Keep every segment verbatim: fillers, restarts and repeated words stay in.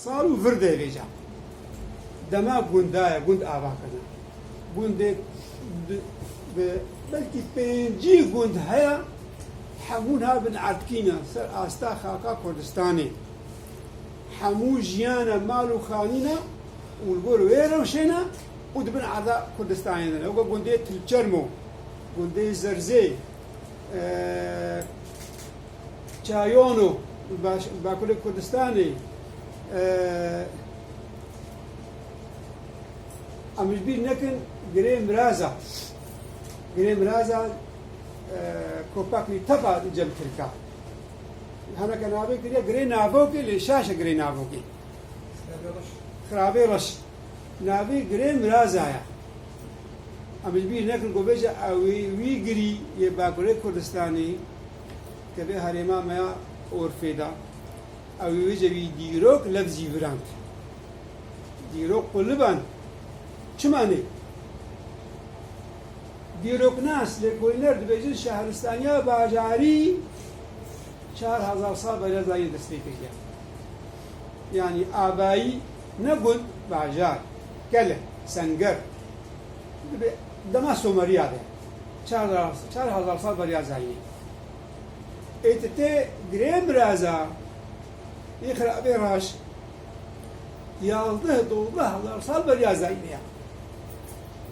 Sal û vir de vêca. Dema gunda ye, gund ava kirine. Gundê bi, bi, belkî pêncî gund heye, hemû niha bin erdkî ne, ser asta xaka Kurdistanê. Hemû jiyane, mal û xanî ne û li gor wê rewşê ne û di bin erda Kurdistanê de ne. Weke gundê Tilçermo, gundê Zerzê, e, Çayono, baş-, Bakurê Kurdistanê, e, em ji bîr nekin Girê Miraza. Girê Miraza, e, Kopakî tepa cem Tirka. Heneke navê kiriye Girê Navokê, lê şaş e Girê Navokê. Xirabê Reş. Navê Girê Miraza ye. Em ji bîr nekin ku bêje ew ê wî girî yê Bakurê Kurdistanê, ke vê herêma me ya Orfê de, ew ê wêje wî dîrok levzî virand. Dîrok quliband. Çima nê? Dîroknas, lêkolîner dibêjin şehristaniya bajarî çar hezar sal beriya zayînê dest pê kiriye. Yanî abayî ne gund, bajar, kele, senger. Dibe dema Someriya de. Çar hezar, çar hezar sal beriya zayînê. Ê tu tê Girê Miraza, ê Xirabê Reş, yazdeh, dozdeh hezar sal beriya zayînê ya.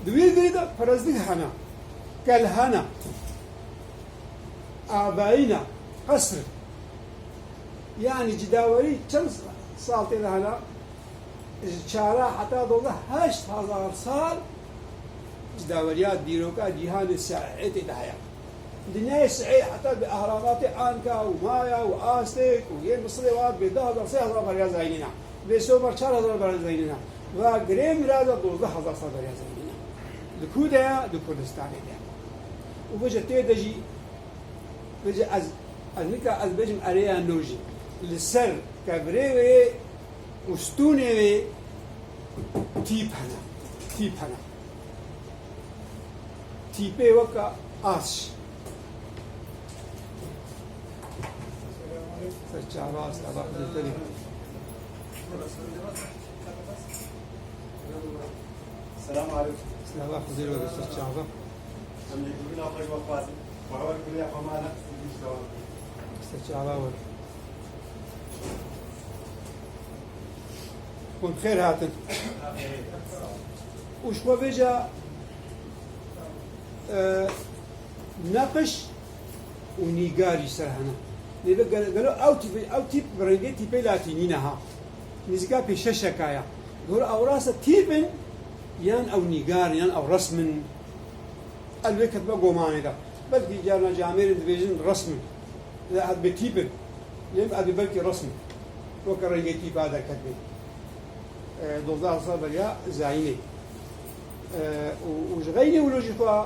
Di wî girî de pirsgeh hene, kel hene, abayî ne, qesr. Yanî cidawerî çend sal tê de hene? Ji çara heta dozdeh, heşt hezar sal cidaweriya dîroka cîhanê sihê tê de heye. Dinyayê sihê heta bi ehramatê Anka û Maya û Aztek û yên Misirê wan bê du hezar, sê hezar beriya zayînê ne. Bê Somer çar hezar beriya zayînê ne. Va Girê Miraza dozdeh hezar sal beriya zayînê ne. Di ku de ya? Di Kurdistanê de. Û vêce tê de jî, vêce ez, ez nika ez bêjim ereya nû jî. Li ser kevirê wê û stûnê wê tîp hene. Tîp hene. Tîpê weke aş. Ser çava, sava xizir tenê. Selam aleyküm. Sava xizir were ser çava. Em yekbûna xwe ji we xwazin. Bawer kulî xwe mane. Ser çava were. Hûn bi xêr hatin. Û ji xwe vêca, e, neqiş û nîgar jî ser hene. Lê be gel-, gelo ew tîp, ew tîp bi rengê tîpê latînî ne ha. Nêzîka pêşeşeka ya. Gelo ew rasa tîp in, yan ew nîgar in, yan ew resm in. Ez vê ketime gomanê de. Belkî carna camêrên dibêjin resm in. Ya ez bê tîp in. Lê ez bê belkî resm in. Weke rengê tîpa derketibê. E, dozdeh hezar beriya zayînê. E, û, û ji xeynê wilo jî xwe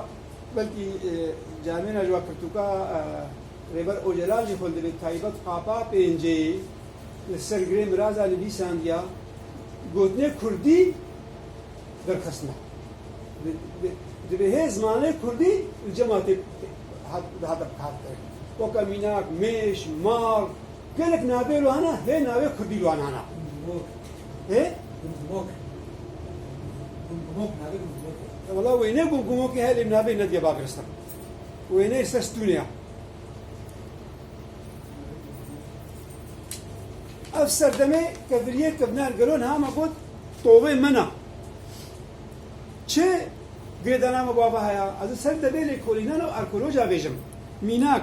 belkî, e, camêna ji we pirtûka, e, Rêber Ocalan jî xwe dibê taybet qapa pêncê li ser Girê Miraza nivîsandiya, gotinê kurdî derxistine. Di, di, dibê hê zimanê kurdî li cema tê hat, dihate bikarkirin. Weke mînak, mêş, mar, gelek navê li wan hene, hê navê kurdî li wan hene. Hê? Gumgumok. Gumgumok, navê Gumgumok e. Wela wêneyê Gumgumokê heye, lê navê nediye Bagiristan. Wêneyê ser stûnê ya. Ev serdemê keviriyê kevnar gelo niha me got, tovê min e. Çi girêdana me bi ava heye? Ez ê ser devê lêkolînan û arkeoloja bêjim. Mînak,